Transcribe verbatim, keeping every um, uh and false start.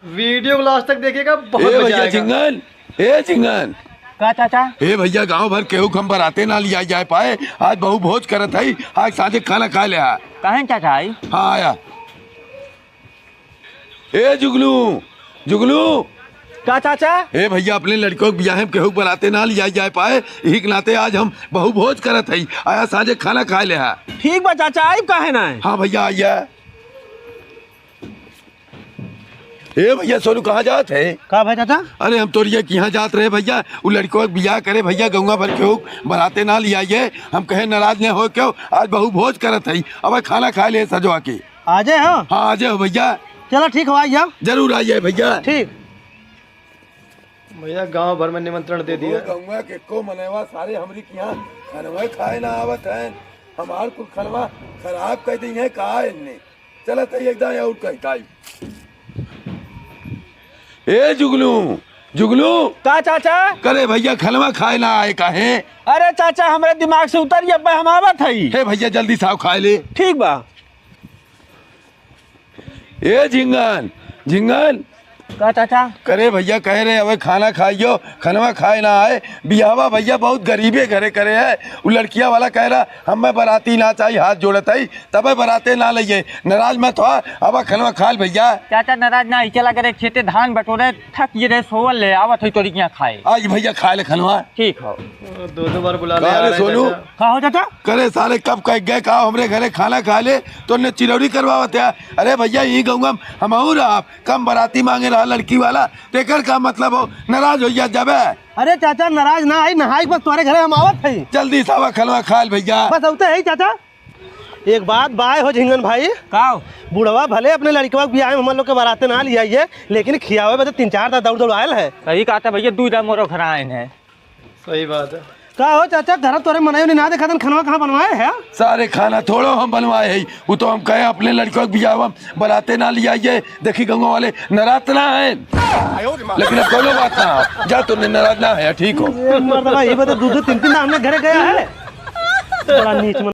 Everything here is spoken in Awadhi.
वीडियो को लास्ट तक देखिएगा, बहुत ए मजा भैया आएगा। झिंगन, ए झिंगन। का चाचा? ए भैया, गांव भर केहू के हम बराते ना लिया जाए पाए, आज बहू भोज करत हई, आज साँझे खाना खाए ले हा। काहे चाचा आई? हाँ आया। ए जुगनू, जुगनू। का चाचा? ए भैया, अपने लड़िको के बियाहे में केहू के बराते ना लिया जाए पाए, इही के नाते आज हम बहू भोज करत हई, आया साँझे खाना खाए ले हा। ठीक बा चाचा, आई काहे ना है? हाँ भैया, आइया। ए भैया सोनू, कहाँ जात है? का भाई चाचा? अरे हम तोरिया के यहाँ जात रहे भैया, उ लड़िको के बियाह करे भैया, गौवा भर केहू के बराते ना लिया ये, हम कहे नाराज नहीं हो क्यों, आज बहू भोज करत हई, अब खाना खाए ले सजवा के। आजे हो? हाँ आजे हो भैया। चलो ठीक हो, आइए। जरूर आइए भैया। ठीक। भैया गांव भर में निमंत्रण दे दिया। गौवा के को मनवा सारे हमरी के यहाँ खनवा खाए ना आवत हैं, हमार कुल खनवा खराब कर दी है का इनने। चलत है एकदम आउट कही काई। ए जुगनू, जुगनू। का चाचा? करे भैया खनवा खाए ना आए काहे? अरे चाचा, हमरे दिमाग से उतर गया, अब हम आवत हई। हे भैया जल्दी साव खाए ले। ठीक बा। ए झिंगन, झिंगन। का चाचा? करे भैया कहे रहे अबे खाना खाइयो, खनवा खाए ना आए, बियाहवा भैया बहुत गरीबे घरे करे है। उ लड़किया वाला कह रहा हमें बराती ना चाहिए, हाथ जोड़त हई, तबे बराते ना लइए। नाराज मत हो, अब खनवा खा ले भैया। चाचा नाराज ना ही, चला करे खेते धान बटोरे, थक ये रहे सोवल ले, आवत हई तोरी के यहाँ खाए। आज भैया खा ले खनवा। ठीक हो। दो दो बार बुला ले का आ रे रहे सोनू? चाचा। का हो चाचा? करे साले कब कह गए का हमरे घरे खाना खा ले, तो ने चिरौरी करवावत है। अरे भैया ई गौवा में हमहू रहा, कम बराती मांगे रहा लड़की वाला, तेकर का मतलब हो, नाराज हो जा जाबे। अरे चाचा नाराज ना आई, नहाई बस तोरे घरे हम आवत हई। जल्दी सावा खनवा खा ले भैया। बस औते हई चाचा। एक बात बाय हो झिंगन भाई। का? बुढ़वा भले अपने लड़िकवा के बियाह में हमन लोग के बराते ना लिया ये, लेकिन खियावे बदे तीन चार दा दौड़ दौड़ आयल है। सही कहा था भैया, दू दा मोरो घर आए हैं। सही बात है। का हो चाचा, घर तोरे मनई उनई ना देखा तन, खनवा कहाँ बनवाए है? सारे खाना थोड़ो हम बनवाए है, वो तो हम कहे अपने लड़िकवा के बियाह में बराते ना लिया ये, देखी गौवा वाले नाराज ना है, लेकिन अब कोनो बात ना हो, जा तूने नाराज ना है, ठीक हो। ए, मर्दवा, ये बता दू दू तीन तीन दा हमने घरे गया है। बड़ा नीच